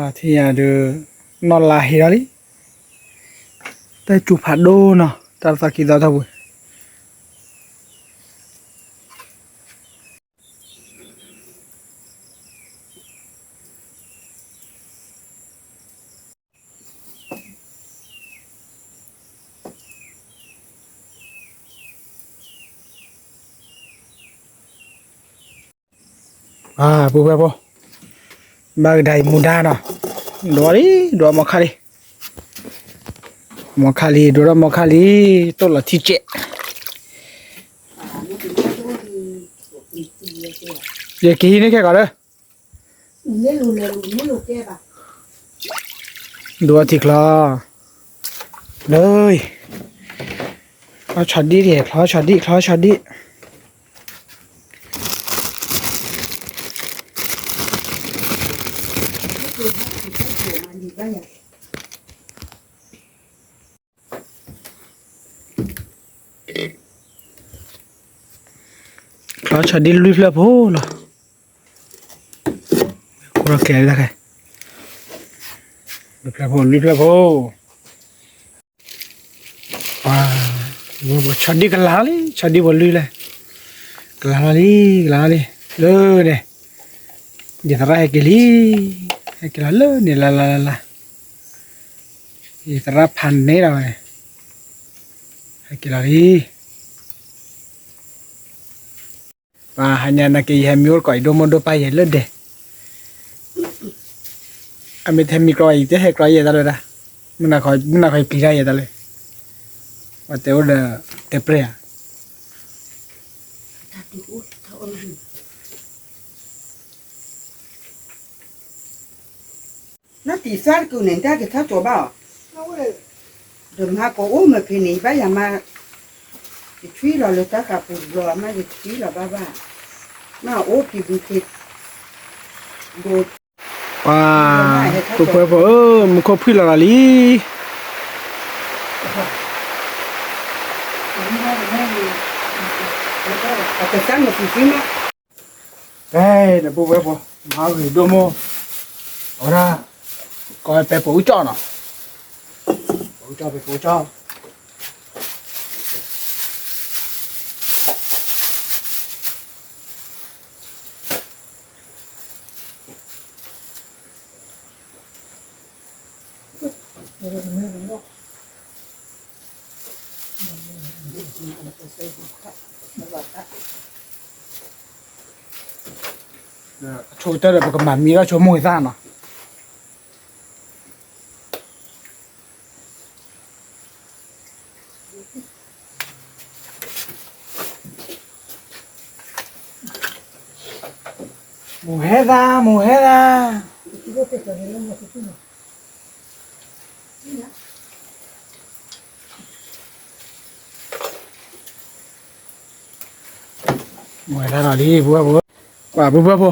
ထံၣ်ညါဒီး နီၢ်လါဟ့ထီၣ်လံ, တၢ်စူၤဖးဒိၣ်နီၤ တၢ်သီခံသီထီၣ်ပူၤ ပုၢ်ဝဲၢ်ဖိ, ဘၣ်ကဒါအံၤမူဒါနီၤ, ဒိးလံ, ဒိးမီခါလံ, မီခါလံ, ဒိးထီၣ်မီခါလံ, တိၢ်လီၤထံကဲး, ယကဟံးန့ၢ်ခဲကီးလၢ ဒိးထံချီ, လၢ, ချီဒံၣ်, ချီဒံၣ်, ချီဒံၣ်, ချီဒံၣ် ချီဒံၣ်လွံၢ်ဖျၢၣ်ဖိလီၤ, ကဲ, လွံၢ်ဖျၢၣ်ဖိ, လွံၢ်ဖျၢၣ်ဖိ, ပှၤ, ပှၤချီဒံၣ်ကလၤလံ, ချီဒံၣ်ပှၤလွံၢ်လဲၣ်, ကလၤလီၤလံ, ကလၤလီၤလံ, လၢန့ၣ်, ယသရၣ်ဟဲက့ၤလံ, ဟဲက့ၤလီၤလၢန့ၣ် လၢလၢလၢလၢ, ယသရၣ်ဖးန့ၢ်လီၤဝဲန့ၣ်, ဟဲက့ၤလီၤလံ ပှၤဟါညါနာ်က့ ယဟဲမံအိၣ်တကိး ယဒိၣ်မိၢ်ဒိၣ်ပၢ်ယဲလၢဒဲး, အမ့ၢ်တဟဲမံကျီ ယတဟဲကျီယဲတၢ်လၢဒၣ်, မုၢ်နၤခီယပျံၤတၢ်ယဲတၢ်လၢ, ပှၤတဲအိၣ်ဒီး, တဲပြဲၢ်ဧါ. နတံၤသၣ်တကုာ်န့ၣ် တၢ်ကထီၣ်ကၠီၤဘၣ်အီၤ, ဒီးမၤကအိၣ်မ့ၢ်ဖဲန့ၣ် ယဘၣ်ယၤမး, ယထွံလီၤလၢတၢ်ဃးပူၤတဘျီမး ယထွံလီၤဘၣ်ဘၣ်, မ့ၢ်အိၣ်ဖံးဘုခ့, ပှၤ, ပှၤဖိဧၢ, မူခိၣ်ဖှံလီၤလီၤလံ, ကစၢ်န့ၣ်သံသံမး ဖဲန့ၣ် ပုၢ်ဝဲၢ်ဖိ, မၤဂ့ၤဒိၣ်မိၢ်, အဝဲဒၣ်, ကီးပဲပိာ်အူကၠီၣ်နီၤ, ပဲပိာ်အူကၠီၣ်, ပဲပိာ်အူကၠီၣ်, အဆိကတၢၢ်ဒီး ပကမၤမံထီၣ်ဆိမိၢ်သၣ်နီၤ. မိၢ်ဟဲသၣ်, မိၢ်ဟဲသၣ်. မိၢ်ဟဲသၣ်လီၤလံ ပုၢ်ဝဲၢ်ဖိ, ပှၤပုၢ်ဝဲၢ်ဖိ,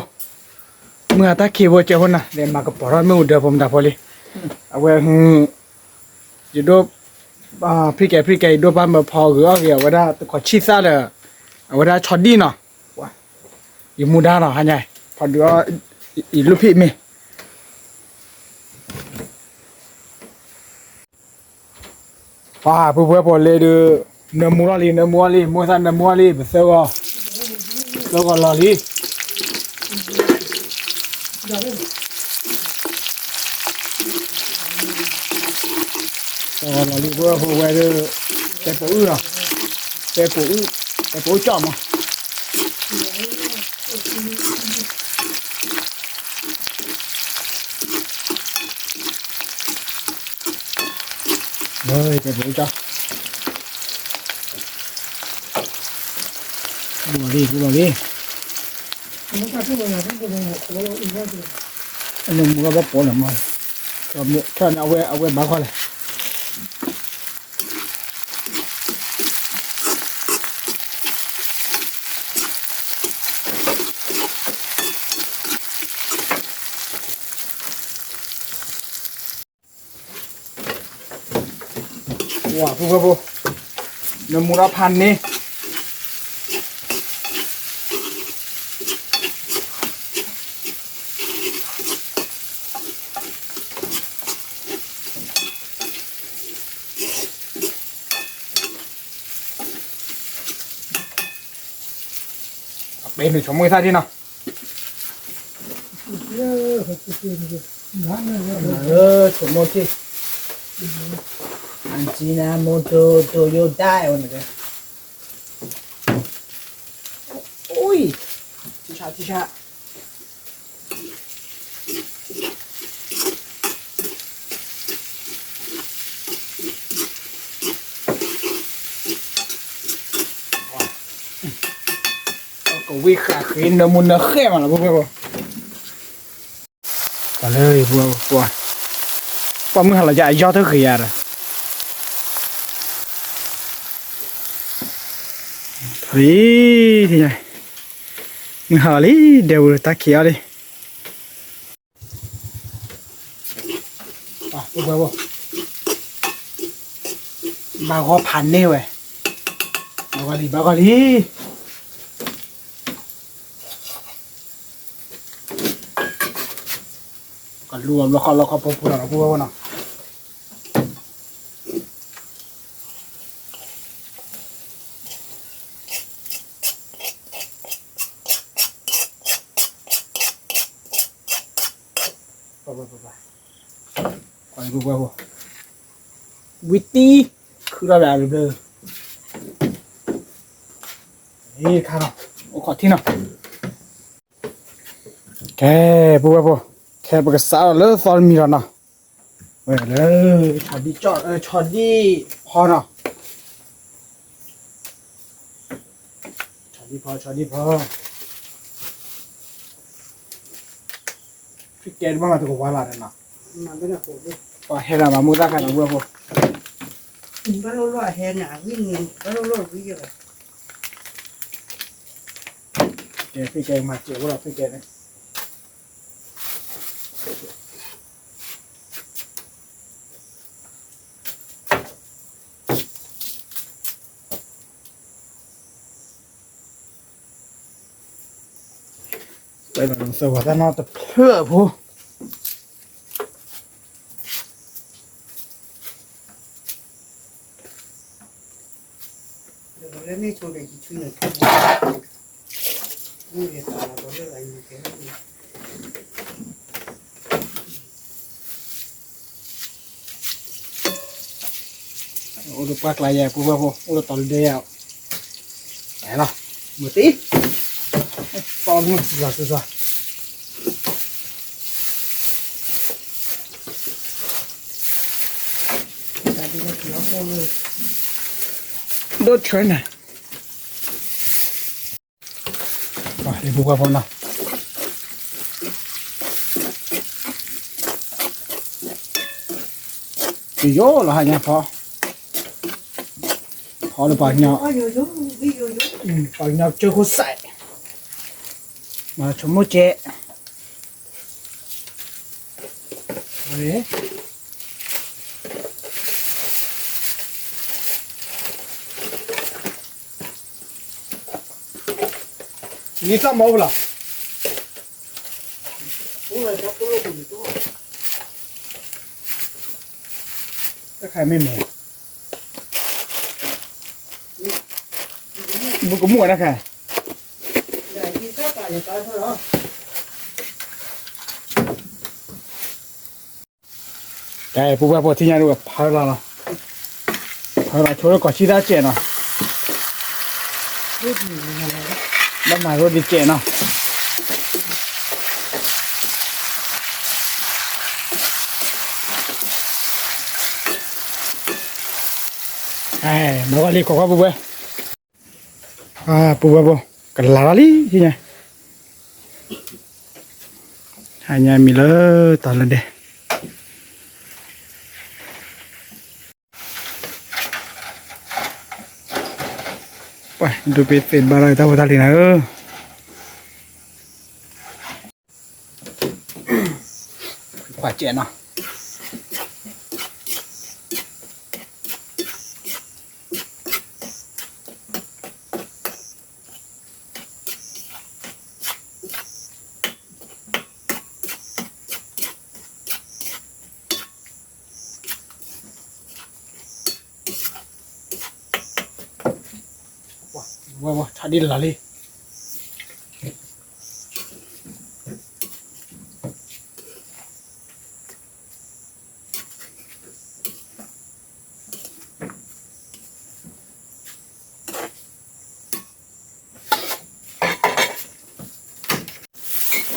မုၢ်အတၢ်ခံးဖိကဲဖိနၤ လဲၤမၤကပီၤထီၣ်မ့ၣ်အူဒၢဖိမတၤဖိလံ. အဝဲ, ယဒိၣ်, ဖံးကဲဖံးကဲ ယဒိၣ်ဘၣ်မၢဖီဂ့ၤအီၣ်ဂ့ၤ အဝဲဒၣ်တခီဆံၣ်သၣ်ဒီး, အဝဲဒၣ်ဆီဒံၣ်နီၤ, ယမူဒါနီၤ ဟါညါ, ဖီဒုးအီၣ်, ယလူၢ်ဖံးမ့ၢ် ပှၤပုၢ်ဝဲၢ်ဖိလဲၤဒီး, နၢမူထီၣ်လံ နၢမူထီၣ်လံ မိၢ်သၣ်နၢမူထီၣ်လံ ပသၢဂီၤ, သၢဂီၤလီၤလံ, သၢဂီၤလီၤလံ ပုၢ်ဝဲၢ်ဖိဝဲဒီး, ပဲပိာ်အူနီၤ, ပဲပိာ်အူ, ပဲပိာ်အူကၠီၣ်မး ပဲပိာ်အူကၠီၣ်, ပူၤလီၤလံ ပူၤလီၤလံ, အနၢမူထီၣ်ဘၣ်ပိာ်လၢမး, ထီၣ်န့ၣ် အဝဲဘၣ်ခီလဲၣ် ပုၢ်ဝဲၢ်ဖိ, နၢမူထီၣ်ဖးန့ၢ်, ဘဲနုာ်ဆိကမိၣ်သၣ်ထံနီၤ, ဆိကမိၣ်ထံ, အစံနမူ Toyota ဝဲန့ၣ်, အိ, ထံဆး ထံဆး ကဝံၣ်ဃာ်ဃ့နၢမူနၢဃဲမးလီၤ ပုၢ်ဝဲၢ်ဖိ, ပှၤလၢ ပှၤမုၢ်ဟါလီၤယၤအယီၢ်တဂ့ၤယၤဒီး, လံ, မုၢ်ဟါလီၤလံ ဒဲဝဲတၢ်ခံးအီၤလံ ဘၣ်ဂီၢ်ဖးန့ၢ်ဝဲ, ဘၣ်ဂီၢ်လံ ဘၣ်ဂီၢ်လံ, ကလူအီၤဘျီဃီလီခီဖိဖိလီၤ ပုၢ်ဝဲၢ်ဖိနီၤ. ဝံတံၢ် ခုၣ်ထီၣ်ဘၣ်အဘျၢ, ခါနီၤ အိၣ်ခိးထံနီၤ, ကဲ ပုၢ်ဝဲၢ်ဖိ, ခဲပကစးထီၣ်လၢသီတမံၤလီၤနီၤ, ဝဲလၢ ဆီဒံၣ်ကၠီၣ် ဆီဒံၣ်ဖီနီၤ, ဆီဒံၣ်ဖီ ဆီဒံၣ်ဖီ ဖံကဲတဘၣ်မၤတကဝါလၢ်နီၤ, ပှၤဟဲလၢမၤမူသၣ်ခါနီၤ ပုၢ်ဝဲၢ်ဖိ, ဘၣ်လိၣ်လိၣ်ဟဲနၤ ဝံၣ်န့ၣ် ဘၣ်လိၣ်လိၣ်ဝံၣ်ယၤ, ကဲ ဖံကဲမၤစဲးဖိလီၤ ဖံကဲန့ၣ် ပသဝၤတၢ်နီတဖျၢၣ်ဖိ, အိၣ်လၢပှၢ်ကျါယဲ ပုၢ်ဝဲၢ်ဖိ အိၣ်လၢတီၤလၢဒဲယဲ, လီၤ, မုၢ်တံၢ်, ပှၤမုၢ်စှၤစှၤ ဒိၣ်ထွဲန့ၣ်, ပှၤလၢပူၤကွၢ်ဖိနီၤ, ယိယိလီၤဟါညါဖီ, ဖီလၢပှၤကညီ, ပှၤကညီကၠိခိၣ်စဲး, မၤဆိကမိၣ်ကဲး ယသးမၤအိၣ်လီၤ, တၢ်ခါမ့ၢ်မ့ၢ်, မုၢ်ကမူၣ်ဝဲတၢ်ခါ ကဲ ပူၤကွၢ်ဖိထံၣ်ညါဒုး ဖးလီၤလီၤ, ဖးလီၤဆိလၢကီၢ်ဆံသၣ်စဲးနီၤ, ဘၣ်မၤရိဒ်စဲးနီၤ, မၤဂီၢ်လံခိးကွၢ်ပူၤကွၢ် ပူၤကွၢ်ဖိ ကလၤလီၤလံ, ဟါညါမံၤလၢ တီၤလၢဒဲး, ပှၤဒိးပ့ၤသ့ၣ်ဘၣ်လီၤတၢ်ဖိတၢ်လံၤနၤဧၢ, ပှၤစဲးနီၤ ဝဲဝဲ ထါဒ်လီၤလံ,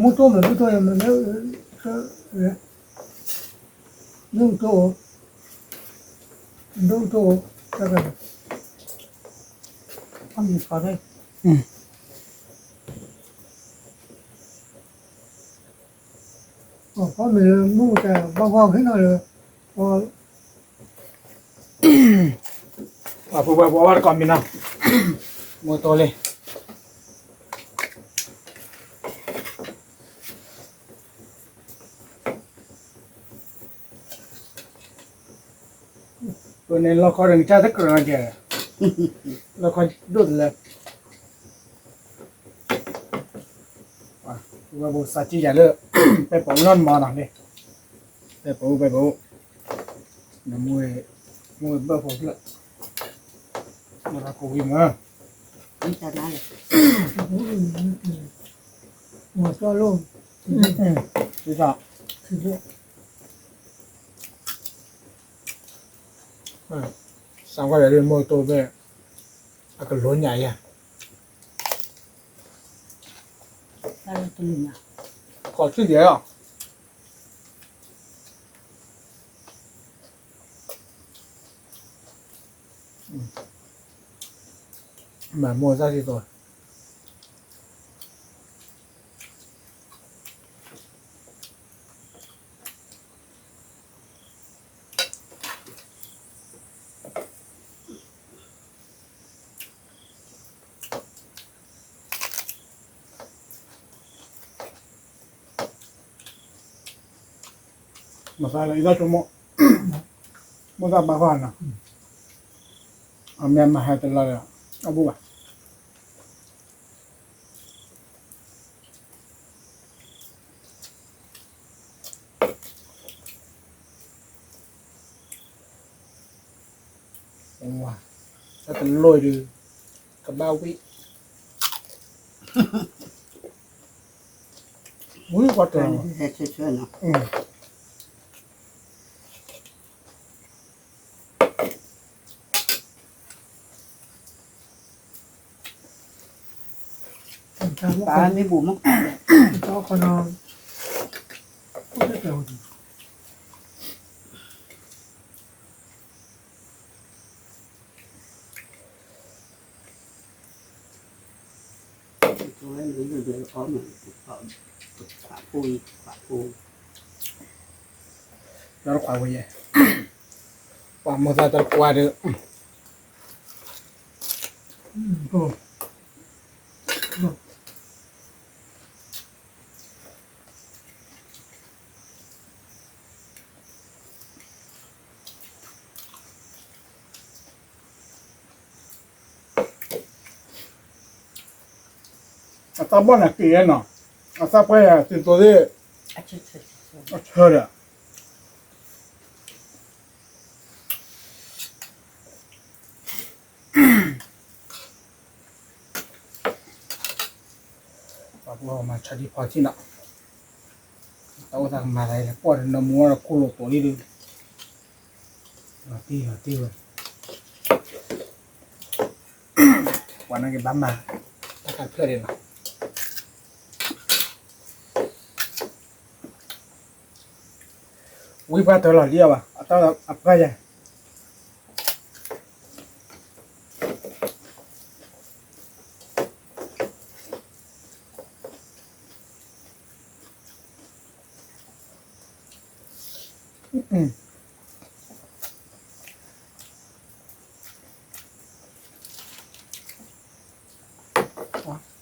မုၢ်တိၢ်မ့ၢ်မုၢ်တိၢ်မ့ၢ် မုၢ်တိၢ် မုၢ်တိၢ် မုၢ်တိၢ် မုၢ်တိၢ် မုၢ်တိၢ် ပှၤဖိပှၤဖိဝဲတကိးမံၤနီၤ, မိၢ်တိၢ်လံ, ပန့ၣ်လီၢ်ခီတကစၢ်တကြၢးကဲ, လီၢ်ခီဒိၣ်တလဲ, ဝဲဘိစးကံယၤလၢ ပဲပူၤနီၢ်မၤနီၤန့ၣ်, ပဲပူၤ ပဲပူၤ, နမူဝဲဘၢၣ်ဖိဖျၢၣ်, မၤလၢကဝံၤမး, မၤစီၢ်လိၣ်, စးကွၢ်ယၤဒ်မိၢ်တိၢ်ဖဲ အကလိညါယၤ, ခီၣ်ထံၣ်ယဲၢ်လီၤ. မၤမိၢ်သၣ်သ့ၣ်သိး မၤသးလၢအံၤသၣ်ဆိကမိၣ်, မိၢ်သၣ်ဘၣ်ဃီနီၤ, အမ့ၢ်မၤဟဲတလီၤဒီး အဘူၣ်ဘၣ်. တၢ်တလိၣ်ဒုး ကဘၣ်ဝံၣ်, ဝံၣ်ကွၢ်တၢ်, ပၢ်မ့ၢ်ဘူးမး, လၢတခွးဝဲယဲ, ပှၤမိၢ်သၣ်တခွးဒီး အသၣ်ဘီၣ်န့ၣ်က့ၤနီၤ, အသၣ်ပှဲၤယၤသ့ၣ်သိးသ့ၣ်, အဆၢဒီး ပှၤမၤဆါဒံဖီထံနီၤ, တၢ်အိၣ်သးကမၤသးလၢပှၢ်ဒီးနမူဒီးခိၣ်လိာ်ပိာ်လံဒုး, လီၤတံၢ်လီၤတံၢ်ဝဲ, ပှၤနာ်က့ၤဘၣ်မၤ, တၢ်ခါဖျၢၣ်ဒံးလီၤ. ဝံပှၢ်တၢ်လီၤလံအီၤဘၣ်, အတၢ်အပှၢ်ယၤ.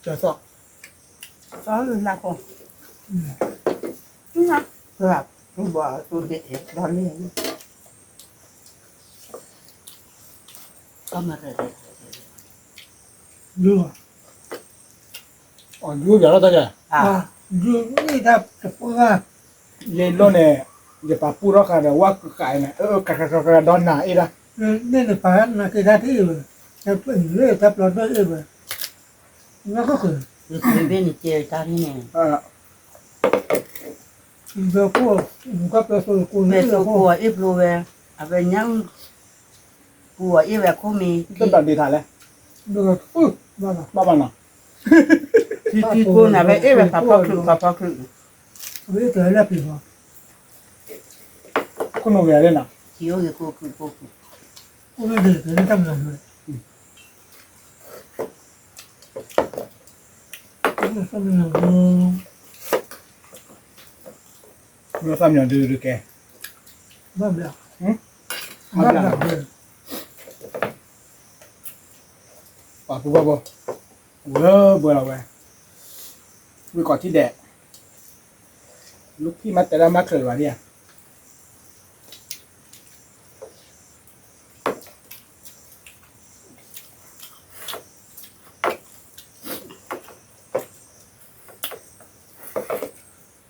ကၠီသီၣ်, သီၣ်လၢလၢ်ဖိ, ဘၣ်တူၢ်ဘၣ်တူၢ်ဒဲးလီၤန့ၣ်, အီၣ်မၤရဲၣ်, အီၣ်ယိယၤလီၤတၢ်ယၤ, ယိတၢ်တပှၢ်, ယလိၣ်န့ၣ်, ယပာ်ပူၣ်ထီၣ်ဃာ်ဒီးဝၣ်ကကးအံၤန့ၣ်, အကကကကဒီးနၤအ့ၣ်ဒၣ်, န့ၣ်န့ၣ်ပာ်နၤက့ၤတၢ်ထံၣ်အံၤဝဲ, တၢ်ပျီဒိၣ်အ့ၣ်ဝဲ, နကဃု, ဘ့ၣ်နကဲတၢ်ထံၣ်န့ၣ်, ဘဲခိၣ်, ဘဲခိၣ်အ့ၣ်ဖျိဝဲ, အဝဲညၣ်အုၣ်, ပူၤအီၤအ့ၣ်ဝဲခိၣ်မံၤ, တဘၣ်ဒ့ထါလဲၣ်, ဘၣ်ဘၣ်နီၤ, ထံထံကိးနၤဝဲ အ့ၣ်ဝဲဖးဖီချုး ဖးဖီချုး, ဝဲတလၢပံၤဘီ, ခိၣ်နူာ်ဂဲၤလၢနၤ, အိၣ်ဝဲတလၢတၢ်မနုၤလဲၣ်, သၣ်မံယီၤဒုးဒုးကဲ, ဘၣ်ဘျါ, ဘၣ်ဘျါ, ပှၤပူၤဘၣ်ဘီ, ဝဲဘှဲလီၤဝဲ, ဝံၤကီၢ်ထံဒဲး, လူၤဖံးမၤတဲဒၣ်မၤချၢးလၢၤဘၣ်ဒ်ဧါ.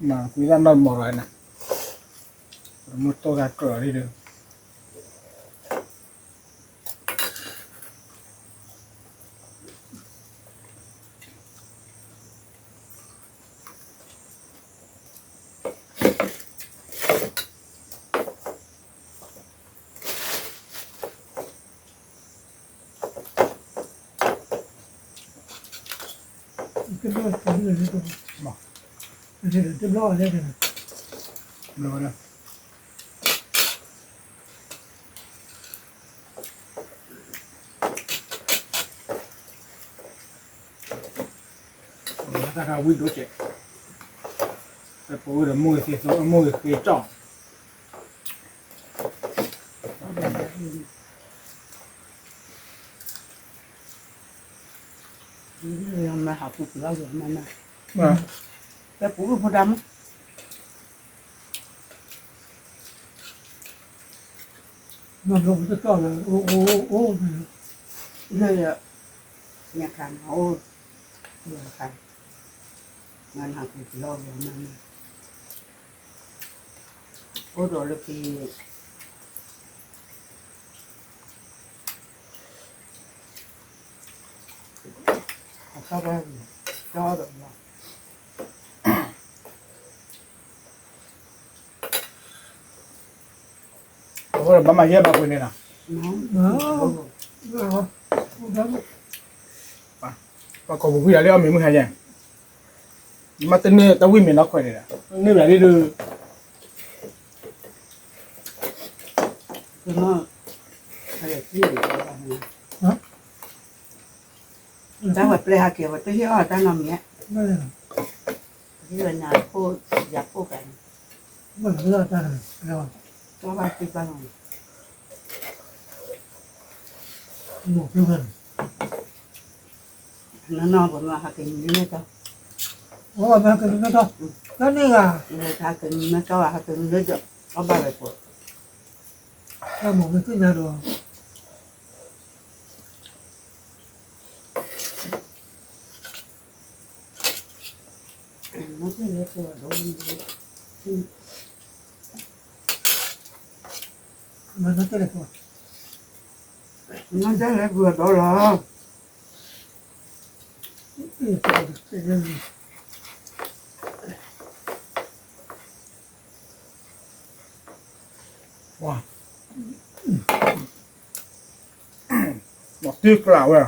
မၤကွံာ်တၢ်နီၢ်မီၢ်လီၤနၤ, မုၢ်တိၢ်ဂၤကြၢးလီၤဒ်ဒီး တၢ်ခါဝံၣ်ဒိၣ်ကဲး, ပပူၤဒီးမိၢ်ဂ့ၤသ့သိ မိၢ်ဂ့ၤဃ့ကၠီၣ်, မၤဟးပူၤပူၤလီၤမၤမၤ, ပပူၤအိၣ်ဖိဒါမး မၤဘျီပတတီၢ်လၢ အိၣ်အိၣ်အိၣ်အိၣ်န့ၣ်, လၢ ညါခါမၤအိၣ်, ညါခါ, မၤနဟးပူၤပူၤလီၤမၤမၤ, အိၣ်ဒီးလၢက့ၤ အသီၣ်ဘၣ်, တီဒီးဘၣ်, အဃိဒီးဘၣ်မၤယဲၢ်ဘၣ်ပှ့ၤန့ၣ်လီၤ, ပှၤကိးပူၤကွံာ်ယၤလၢအီၣ်မ့ၤမုၢ်ဟါယဲၢ်, မ့တမ့ၢ်တၢ်ဝံၣ်မ့ၤနီၢ်ခွဲးန့ၣ်ဒီး, န့ၢ်ဘၣ်ဒ်ဒီး တၢ်ဝဲပျဲဟးက့ၤဝဲတဟ့ၣ်အီၣ်တၢ်နီတမံၤ, ဟ့ၣ်ဝဲနၤဖိယၤဖိကးန့ၣ်, ဘၣ်သ့ၣ်တၢ်န့ၣ်, ဘၣ်သ့ၣ်တၢ်န့ၣ်, နီၢ်နီၢ်ပှၤမၤဟးက့ၤ နံၤမ့ၢ်တီ, အဝဲမၤဟးက့ၤနံၤမ့ၢ်တီ, တၢ်န့ၣ်ဂၤ, ဟးက့ၤနံၤမ့ၢ်တီ ဟးက့ၤနံၤလၢဒီး အီၣ်ဘၣ်ဝဲဖိ, တၢ်မၤမ့ၢ်သ့ၣ်ညါဒီး မၤတၢ်လဲၤပှၤ, မၤတၢ်လဲၤပှၤဒီးလီၤ. မၤတ့ၢ်ကျးဝဲ,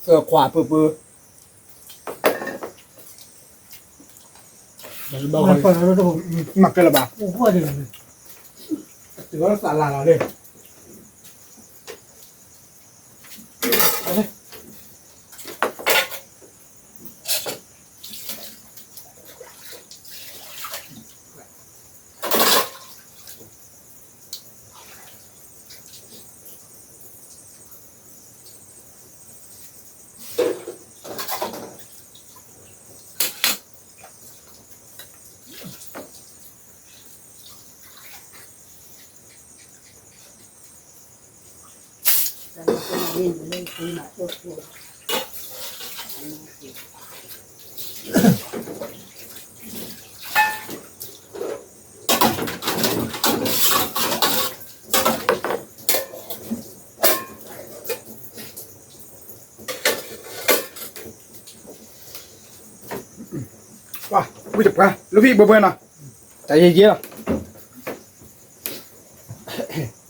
သၢခွါပၢပၢ, မၤကဲလၢၤဘၣ်, တုၤဝဲသးလၤလီၤလံ. ပှၤဝံၣ်တပှၢ် လူၤဖံးဘှဲဘှဲနီၤ, တၢ်ယံာ်ယံာ်လီၤ.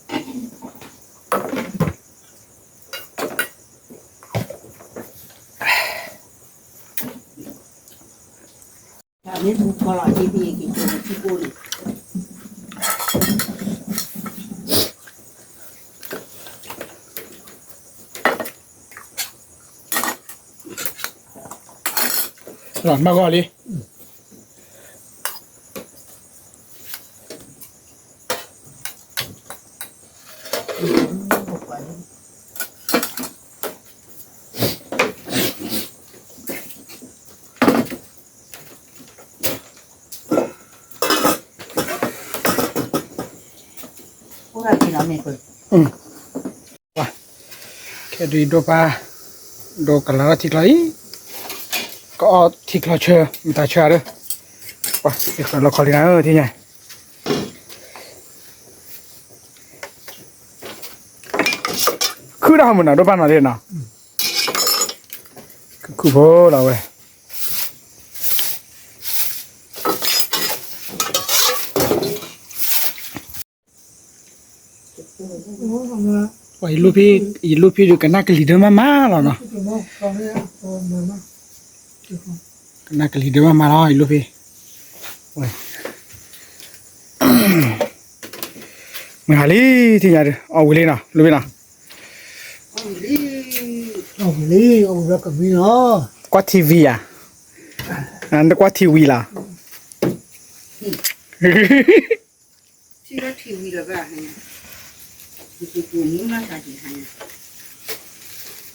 မၤဂီၤလံ. ခဲဒုးဒိၣ်ပၢ် ဒိးကလၤထီၣ်ထံချီအံၤ ကအီၣ်ထံချီဆၢ မတၤဆၢဧါဒီး ပှၤသ့ၣ်ဃၢၤလီၤခီလံနၤဧၢ ထံၣ်ညါ ခုၣ်ဒၣ်မုၢ်နီၤ ဒိၣ်ပၢ်နီၤလံနီၤ ခုၣ်ဖိလီၤဝဲ ပှၤယလူၢ်ဖံး ယလူၢ်ဖံးဒုးကနၣ်ကလံၤဒၢမးမးလီၤနီၤ ကနၣ်ကလံၤဒၢမးမးလီၤ ယလူၢ်ဖံး မုၢ်ဟါလံ ထံၣ်ညါဒီး အီၣ်ဝံၤလံနီၤ လူၢ်ဖံးနီၤ ကွၢ်ထံဝံၤဧါ နကွၢ်ထံဝံၤလီၤ ထံဝံၤလီၤဘၣ်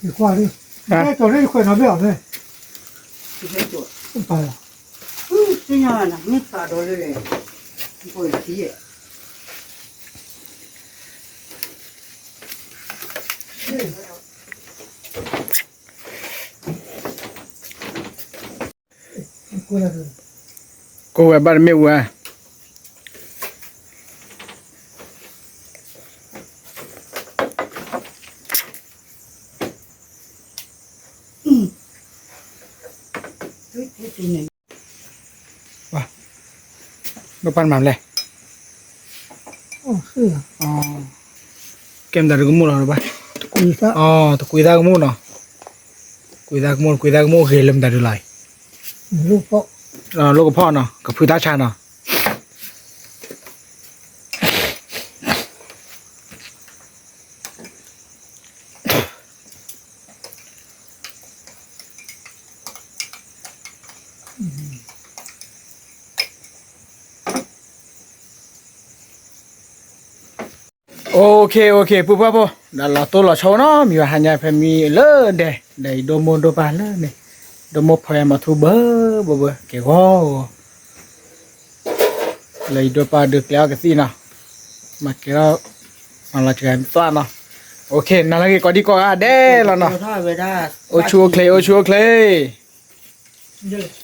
ယကွၢ်လံ ဟါ ကၠီၤလၢယခွဲးနီၤဘ့ၣ်အီၤမ့ၢ် ပာ်လီၤ သ့ၣ်ညါနၤ မ့ၢ်ပာ်ဒီးလၢလဲၣ် ပှၤထံ ကိးဝဲဘၣ်တမ့ၢ်ဝဲ ဒိၣ်ပၢ်မၤလဲၣ် ကဲမတၤဒုကမိၣ်လီၤဘၣ် တကွံသၣ်ကမိၣ်နီၤ တကွံသၣ်ကမိၣ် တကွံသၣ်ကမိၣ်ဂ့ၤလၢမတၤဒုလီၤ လိၣ်ကဖီၣ်နီၤ ကဖုသၣ်ဆါနီၤ OK OK ပုၢ်ပှၢ်ဖိ ဒီးလီၤတိၢ်လီၤဆီနီၤ မံၤဝဲဟါညါဖဲမံလၢဒဲး ဒီးယဒိၣ်မိၢ်ဒိၣ်ပၢ်လၢန့ၣ် ဒိၣ်မိၢ်ဖီယါမၤထူဘၢဘၢဘၢ ကဲဂီၤဂီၤ လၢယဒိၣ်ပၢ်ဒုးကျဲအီၣ်ကသံၣ်နီၤ မၤကဲထီၣ် မၤလီၤစှၤသၣ်နီၤ OK နၤလၢဂ့ၤကိးဒံကိးဂၤဒဲးလီၤနီၤ အိၣ်ဆူၣ်အိၣ်ချ့ အိၣ်ဆူၣ်အိၣ်ချ့